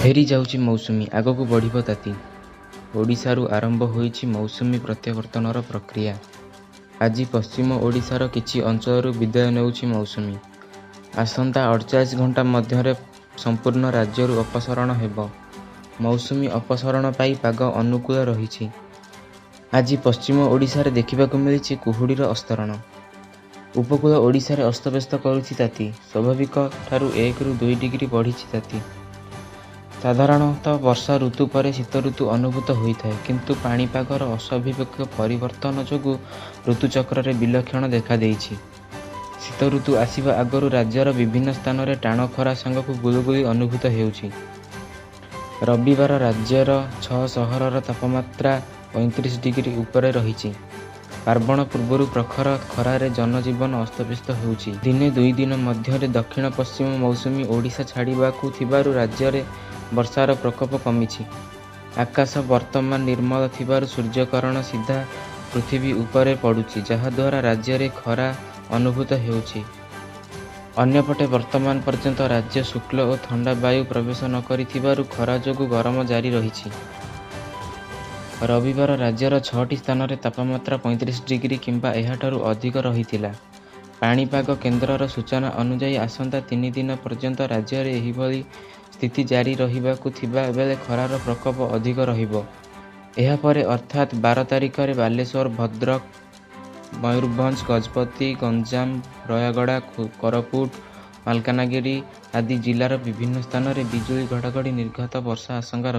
ଫେରିଯାଉଛି ମୌସୁମୀ, ଆଗକୁ ବଢ଼ିବ ତାତି। ଓଡ଼ିଶାରୁ ଆରମ୍ଭ ହୋଇଛି ମୌସୁମୀ ପ୍ରତ୍ୟାବର୍ତ୍ତନର ପ୍ରକ୍ରିୟା। ଆଜି ପଶ୍ଚିମ ଓଡ଼ିଶାର କିଛି ଅଞ୍ଚଳରୁ ବିଦାୟ ନେଉଛି ମୌସୁମୀ। ଆସନ୍ତା 48 ଘଣ୍ଟା ମଧ୍ୟରେ ସମ୍ପୂର୍ଣ୍ଣ ରାଜ୍ୟରୁ ଅପସାରଣ ହେବ। ମୌସୁମୀ ଅପସାରଣ ପାଇଁ ପାଗ ଅନୁକୂଳ ରହିଛି। ଆଜି ପଶ୍ଚିମ ଓଡ଼ିଶାରେ ଦେଖିବାକୁ ମିଳିଛି କୁହୁଡ଼ିର ଆସ୍ତରଣ। ଉପକୂଳ ଓଡ଼ିଶାରେ ଅସ୍ତବ୍ୟସ୍ତ କରୁଛି ତାତି। ସ୍ୱାଭାବିକ ଠାରୁ 1ରୁ 2 ଡିଗ୍ରୀ ବଢ଼ିଛି ତାତି। ସାଧାରଣତଃ ବର୍ଷା ଋତୁ ପରେ ଶୀତଋତୁ ଅନୁଭୂତ ହୋଇଥାଏ। କିନ୍ତୁ ପାଣିପାଗର ଅସ୍ୱାଭାବିକ ପରିବର୍ତ୍ତନ ଯୋଗୁଁ ଋତୁଚକ୍ରରେ ବିଲକ୍ଷଣ ଦେଖାଦେଇଛି। ଶୀତଋତୁ ଆସିବା ଆଗରୁ ରାଜ୍ୟର ବିଭିନ୍ନ ସ୍ଥାନରେ ଟାଣ ଖରା ସାଙ୍ଗକୁ ଗୁଳୁଗୁଳି ଅନୁଭୂତ ହେଉଛି। ରବିବାର ରାଜ୍ୟର 6 ସହରର ତାପମାତ୍ରା 35 ଡିଗ୍ରୀ ଉପରେ ରହିଛି। ପାର୍ବଣ ପୂର୍ବରୁ ପ୍ରଖର ଖରାରେ ଜନଜୀବନ ଅସ୍ତବ୍ୟସ୍ତ ହେଉଛି। ଦିନେ ଦୁଇଦିନ ମଧ୍ୟରେ ଦକ୍ଷିଣ ପଶ୍ଚିମ ମୌସୁମୀ ଓଡ଼ିଶା ଛାଡ଼ିବାକୁ ଥିବାରୁ ରାଜ୍ୟରେ ବର୍ଷାର ପ୍ରକୋପ କମିଛି। ଆକାଶ ବର୍ତ୍ତମାନ ନିର୍ମଳ ଥିବାରୁ ସୂର୍ଯ୍ୟକିରଣ ସିଧା ପୃଥିବୀ ଉପରେ ପଡ଼ୁଛି, ଯାହାଦ୍ୱାରା ରାଜ୍ୟରେ ଖରା ଅନୁଭୂତ ହେଉଛି। ଅନ୍ୟପଟେ ବର୍ତ୍ତମାନ ପର୍ଯ୍ୟନ୍ତ ରାଜ୍ୟ ଶୁଷ୍କ ଓ ଥଣ୍ଡା ବାୟୁ ପ୍ରବେଶ ନ କରିଥିବାରୁ ଖରା ଯୋଗୁଁ ଗରମ ଜାରି ରହିଛି। ରବିବାର ରାଜ୍ୟର 6ଟି ସ୍ଥାନରେ ତାପମାତ୍ରା 35 ଡିଗ୍ରୀ କିମ୍ବା ଏହାଠାରୁ ଅଧିକ ରହିଥିଲା। ପାଣିପାଗ କେନ୍ଦ୍ରର ସୂଚନା ଅନୁଯାୟୀ ଆସନ୍ତା 3 ଦିନ ପର୍ଯ୍ୟନ୍ତ ରାଜ୍ୟରେ ଏହିଭଳି ସ୍ଥିତି ଜାରି ରହିବାକୁ ଥିବା ବେଳେ ଖରାର ପ୍ରକୋପ ଅଧିକ ରହିବ। ଏହାପରେ ଅର୍ଥାତ୍ 12 ତାରିଖରେ ବାଲେଶ୍ୱର, ଭଦ୍ରକ, ମୟୂରଭଞ୍ଜ, ଗଜପତି, ଗଞ୍ଜାମ, ରାୟଗଡ଼ା, କୋରାପୁଟ, ମାଲକାନଗିରି ଆଦି ଜିଲ୍ଲାର ବିଭିନ୍ନ ସ୍ଥାନରେ ବିଜୁଳି ଘଡ଼ଘଡ଼ି ନିର୍ଘାତ ବର୍ଷା ଆଶଙ୍କା ରହିଛି।